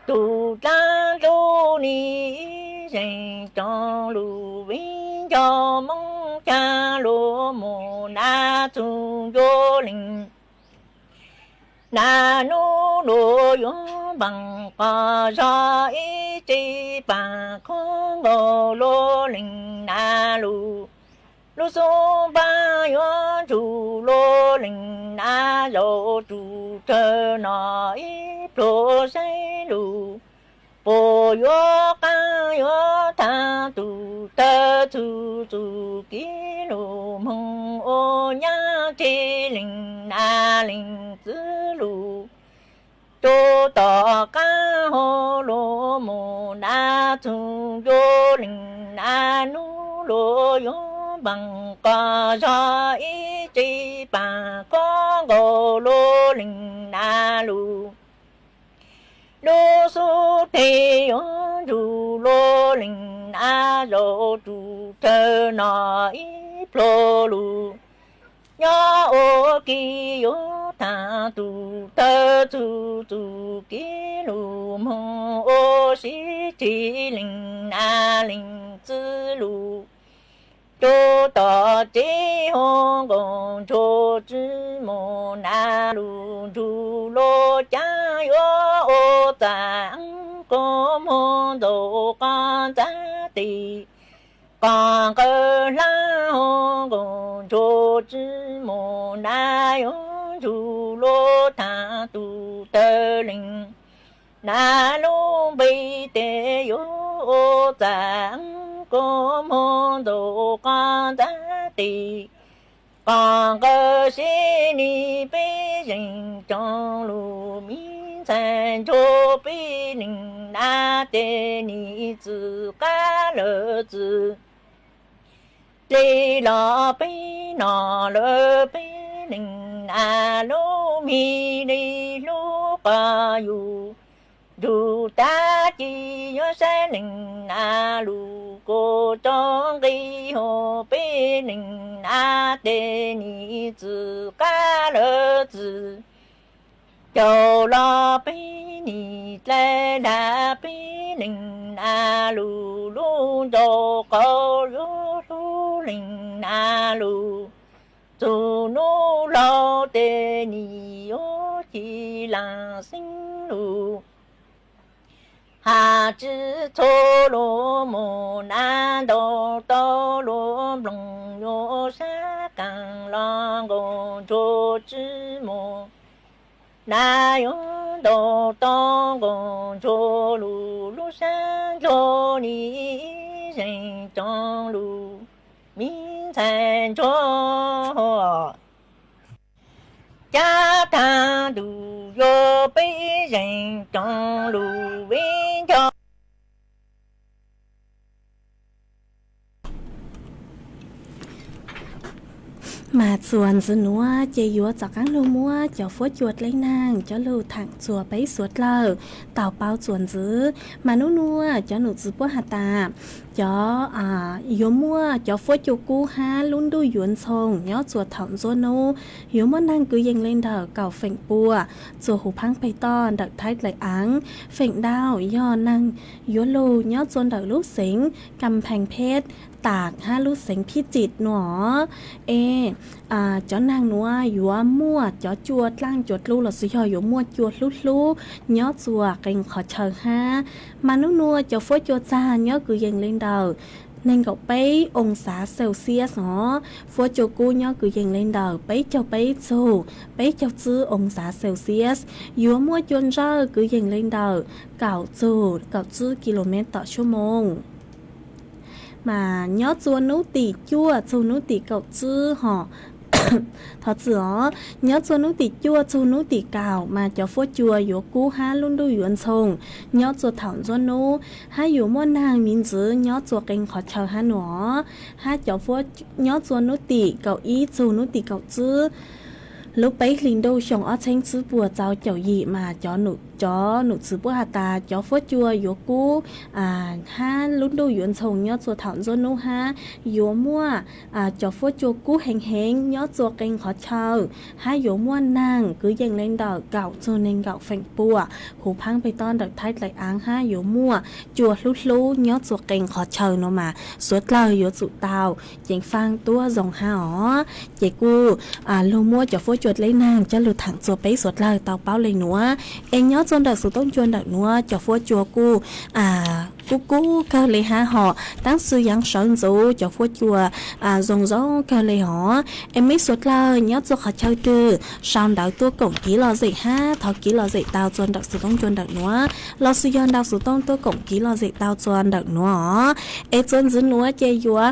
Tug dlaab ntub nis ib zeeg coom lug, viv ncaus Moob Xyooj lug mus nab txug ncua leej nab nub lug yuav npaag qos zog ib tsi paag khob nkaus lug leej nab lug. Lub xub npaab yuav ntsug lug leej nab zaum tsum tawg no ib pluag saib lug. Puas yuav qaab yuav thaam tug tawg txug txug kiv lug moog ua nyab tsi leej nab leej txwv lug. Rua tom qaab hov lug mus nab txug ncua leej nab nub lug yuav npaag qos zog ib tsi paag khob nkaus lug leej nab lug. Lub xub teg yuav ntsug lug leej nab zaum tsum tawg no ib pluag lug. Nyob ua ke yuav thaam tug tawg txug txug kiv lug moog ua sib tsi leej nab leej txwv lug. Rua tom tsev hov nkaus ntsuag tsi mus nab lug ntsug lug caag yuav ua txav kua muag ntxaum qos ntxav tes. Qos nqawd hlab hov nkaus ntsuag tsi mus nab yuav ntsug lug thaam tug tawg leej nab lub npe tes yuav ua txav kua muag ntxaum qos ntxav tes. Qos nqawd sib nis peb zeej coom lug, miv ntxhais ntsuag peb leej nab tes nim txwm qab lawm txwm. Dle los peb nom lawm peb leej nab lub me le hlub qos yug. Ntsug tag ci yuav saib leej nab lug kuas tau nqi hov peb leej nab tes nim txwm qab lawm txwm. Caum los peb nim dlai dag peb leej nab lug, lub nraug qaub yuav hlub leej nab lug. Txug nub laug tes nim yuav ci laag xeeb lug. Has tsi txhua lug mus nab ntau tau lug nploog yuav sab qaag los nkaus ntsuag tsi mus. Nab yuav ntau tau nkaus ntsuag lug, lub sab ntsuag nim ib zeej coom lug, miv ntxhais ntsuag. Cab thaam tug yuav peb zeej coom lug viv ncaus. Mas txuas ntxiv nuav ces yuav rov qaab lug muab cov fuab cua dleb naag coj lug thaam txuas peb suav dlawg tau paub txuas ntxiv. Mas nub nuav cov num txwv puab has tas, cov, yuav muaj cov fuab cua kub hab lub ntuj yuav ntxhoo nyob txuas thaum ntxuav nub, yuav muaj naag kwv yees le ntawm kaum feem pua txuas huv phaab peg toj ntawm Thaib Dlaim Aav. Feem ntau yog naag yuav lug nyob txuas ntawm lub xeev Kam Pheej Phej, Tam hab lub xeev Phij Txim nuav. Es cov naag nuav yuav muaj cov cua dlaaj cua dlub lossis yog yuav muaj cua hlub hlub nyob txuas qee qhov chaw hab. Mas nub nuav cov fuab cua txag nyob kwv yees le ntawm neeg nkaum peb oo xav Celsius os. Fuab cua kub nyob kwv yees le ntawm peb caug peb txug peb caug tsib oo xav Celsius. Yuav muaj cua ntsawj kwv yees le ntawm kaum txug kaum tsib kilomev tom suab moos. Mas nyob txua nub tim cuaj txug nub tim kaum tsib hos, thov txim os, nyob txua nub tim cuaj txug nub tim kaum mas cov fuab cua yuav kub hab lub ntuj yuav ntxhoo nyob txua thaum ntxuav nub, hab yuav muaj naag miv ntxwv nyob txua qee qhov chaw hab nuav. Hab cov fuab nyob txua nub tim kaum ib txug nub tim kaum tsib, lub peb hlis ntuj xyoo ob txheeb tsib puas txaus caum yim mas cov num cov num txwv puab has tas cov fuab cua yuav kub hab lub ntuj yuav ntxhoo nyob txua thaum ntuj nub hab yuav muaj cov fuab cua kub heev heev nyob txua qee qhov chaw, hab yuav muaj naag kwv yees le ntawm kaum txug neeg nkaum feem pua huv phaab peg tob ntawm thaib dlaim aav hab yuav muaj cua hlub hlub nyob txua qee qhov chaw nuav mas suav dlawg yuav tsum tau ceev faaj tuab zoo hab os. Ces kuj lug muab cov fuab cua dleb naag coj lug thaam txua peb suav dlawg tau paub le nuav. Es nyob txua ntawm xuv toob cua ntawm nuav cov fuab cua kuj kub kub kawg le hab hos taab sis yaav sawv ntxuv cov fuab cua zoo zoo kawg le hos. Es meb suav dlawg nyob txua qhov chaw twg sau ntawv tuaj koom kiv lom zem hab thov kiv lom zem tau txua ntawm xuv toob cua ntawm nuav, lossis yog ntau xuv toob tuaj koom kiv lom zem tau txua ntawm nuav os. Es txua ntxiv nuav ces yuav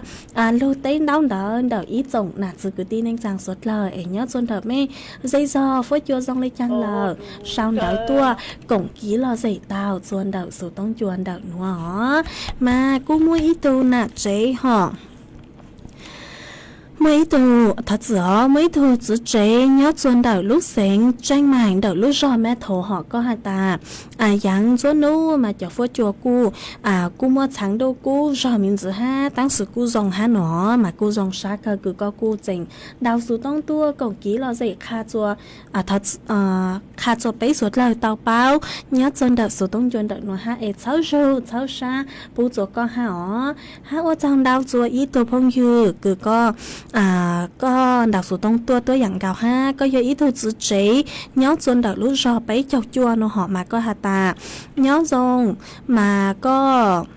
lug teb ntaub ntawv ntawm ib tsoom nam txwv kwv tij neej tsaa suav dlawg es nyob txua ntawm mej zej zog fuab cua zoo le caag lawm sau ntawv tuaj koom kiv lom zem tau txua ntawm xuv toob cua ntawm nuav os. Mas kuj muaj ib tug nam tsev hos, muaj ib tug, thov txim os, muaj ib tug txiv tsev nyob txua ntawm lub xeev Tseej Maim ntawm lub zog Mab Thauv hos koj has tas yaav ntuj nub mas cov fuab cua kuj kuj muaj txhaav ntuj kub zog me ntsis hab taab sis kuj zoo hab nuav mas kuj zoo sab kawg kws koj kuj tseem ntaus xuv toob tuaj koom kiv lom zem qha txua, qha txua peb suav dlawg tau paub nyob txua ntawm xuv toob cua ntawm nuav hab es txhawb zug txhawb sab pub txua koj hab os. Hab ua tsaug ntau txua ib tug phooj ywg kws koj, koj ntaus xuv toob tuaj tuab yaam nkaus hab koj yog ib tug txiv tsev nyob txua ntawm lub zog peb caug cuaj nuav hos mas koj has tas nyob zoo mas koj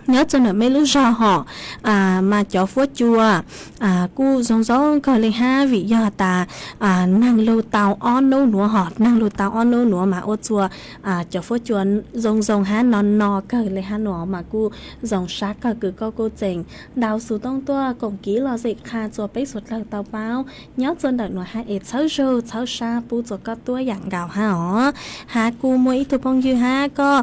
nyob txua ntawm meb lub zog hos mas cov fuab cua kuj zoo zoo kawg le hab vim yog has tas naag lug tau ob nub nuav hos naag lug tau ob nub nuav mas ua txua cov fuab cua zoo zoo hab no no kawg le hab nuav mas kuj zoo sab kawg kws koj kuj tseem ntaus xuv toob tuaj koom kiv lom zem qha txua peb suav dlawg tau paub nyob txua ntawm nuav hab es txhawb zug txhawb sab pub txua koj tuab yaam nkaus hab os. Hab kuj muaj ib tug phooj ywg hab koj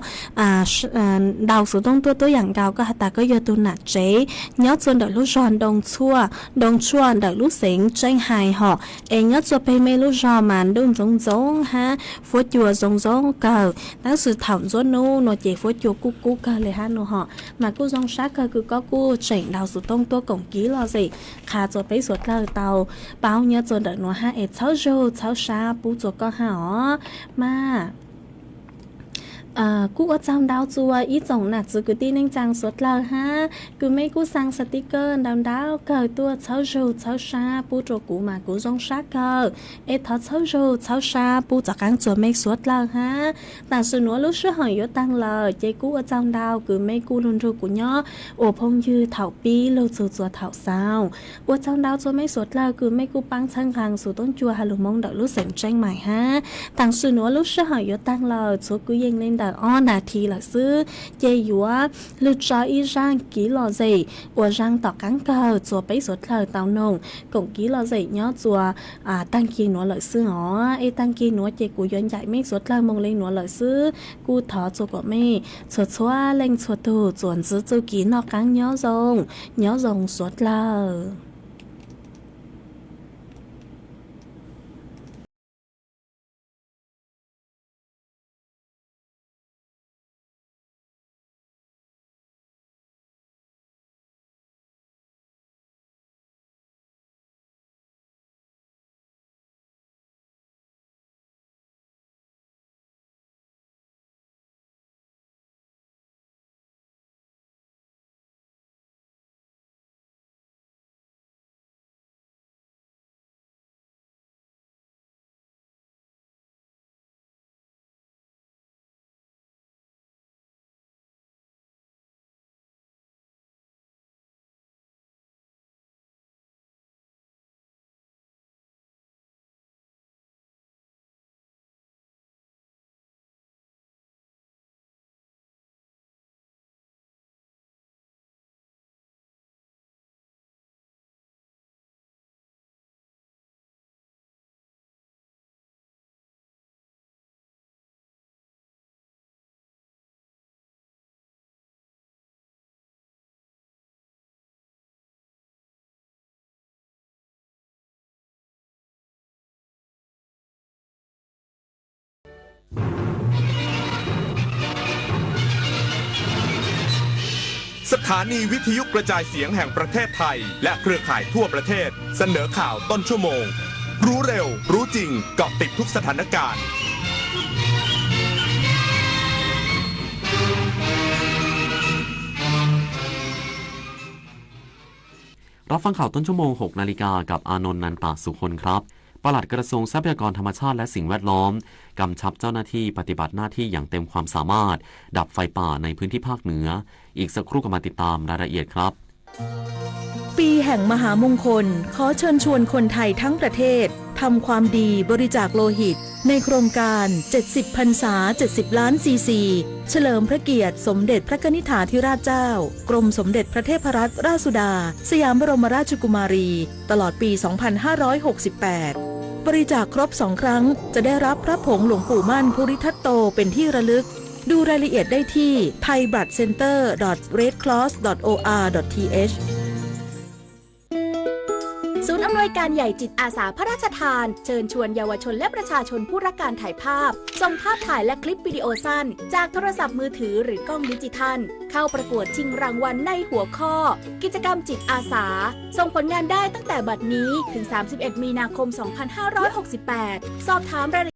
ntaus xuv toob tuaj tuab yaam nkaus koj has tas koj yog tug nam tsev nyob txua ntawm lub zog Ntoo Tshuaj ntawm lub xeev Tseej Hais hos es nyob txua peg mej lub zog mas ntuj ntxoov ntxoov hab fuab cua zoo zoo kawg taab sis thaum ntuj nub nuav ces fuab cua kuj kub kawg le hab nuav hos mas kuj zoo sab kawg kws koj kuj tseem ntaus xuv toob tuaj koom kiv lom zem qha txua peb suav dlawg tau paub nyob txua ntawm nuav hab es txhawb zug txhawb sab pub txua koj hab os. Mas kuj ua tsaug ntau txua ib tsoom nam txwv kwv tij neej tsaa suav dlawg hab kws mej kuj xaa xav tib kawg ntau ntau kawg tuaj txhawb zug txhawb sab pub rua kuv mas kuv zoo sab kawg. Es thov txhawb zug txhawb sab pub txav qaab txua mej suav dlawg hab. Taam sim nuav lub sij hawm yuav taag lawm ces kuj ua tsaug ntau kws mej kuj lug nrug kuv nyob ua phooj ywg thaum pib lug txug txua thaum xaus. Ua tsaug ntau txua mej suav dlawg kws mej kuj paab txhawb nqaa xuv toob cua has lug Moob ntawm lub xeev Tseej Maim hab. Taam sim nuav lub sij hawm yuav taag lawm txhua kwv yees le ntawm ob nas this lawm xwb ces yuav lug tso ib zaaj kiv lom zem ua zaaj tom qaab kawg txua peb suav dlawg tau noog koom kiv lom zem nyob txua taag kig nuav lawm xwb os. Es taag kig nuav ces kuv yuav ncaim mej suav dlawg moog le nuav lawm xwb. Kuj thov txua kuas mej txhua txhua leej txhua tug txuas ntxiv txuj kev noj qaab nyob zoo, nyob zoo suav dlawg. สถานีวิทยุกระจายเสียงแห่งประเทศไทยและเครือข่ายทั่วประเทศเสนอข่าวต้นชั่วโมง รู้เร็ว รู้จริง เกาะติดทุกสถานการณ์ รับฟังข่าวต้นชั่วโมง หกนาฬิกา กับ อานนท์ นันตะสุคน ครับ ปลัดกระทรวงทรัพยากรธรรมชาติและสิ่งแวดล้อม กำชับเจ้าหน้าที่ปฏิบัติหน้าที่อย่างเต็มความสามารถ ดับไฟป่าในพื้นที่ภาคเหนือ อีกสักครู่กลับมาติดตามรายละเอียดครับ ปีแห่งมหามงคล ขอเชิญชวนคนไทยทั้งประเทศ ทำความดีบริจาคโลหิต ในโครงการ เจ็ดสิบ พรรษา เจ็ดสิบ ล้าน ซีซี เฉลิมพระเกียรติสมเด็จพระกนิษฐาธิราชเจ้า กรมสมเด็จพระเทพรัตนราชสุดา สยามบรมราชกุมารี ตลอดปี สองพันห้าร้อยหกสิบแปด บริจาคครบ สอง ครั้ง จะได้รับพระผงหลวงปู่มั่นภูริทัตโตเป็นที่ระลึก ดูรายละเอียดได้ที่ ไทยบลัดเซ็นเตอร์ ดอท เรดครอส ดอท โอ อาร์ ดอท ที เอช ศูนย์อำนวยการใหญ่จิตอาสาพระราชทาน เชิญชวนเยาวชนและประชาชนผู้รักการถ่ายภาพ ส่งภาพถ่ายและคลิปวิดีโอสั้น จากโทรศัพท์มือถือหรือกล้องดิจิทัล เข้าประกวดชิงรางวัลในหัวข้อ กิจกรรมจิตอาสา ส่งผลงานได้ตั้งแต่บัดนี้ถึง สามสิบเอ็ด มีนาคม สองพันห้าร้อยหกสิบแปด สอบถามรายละเอียด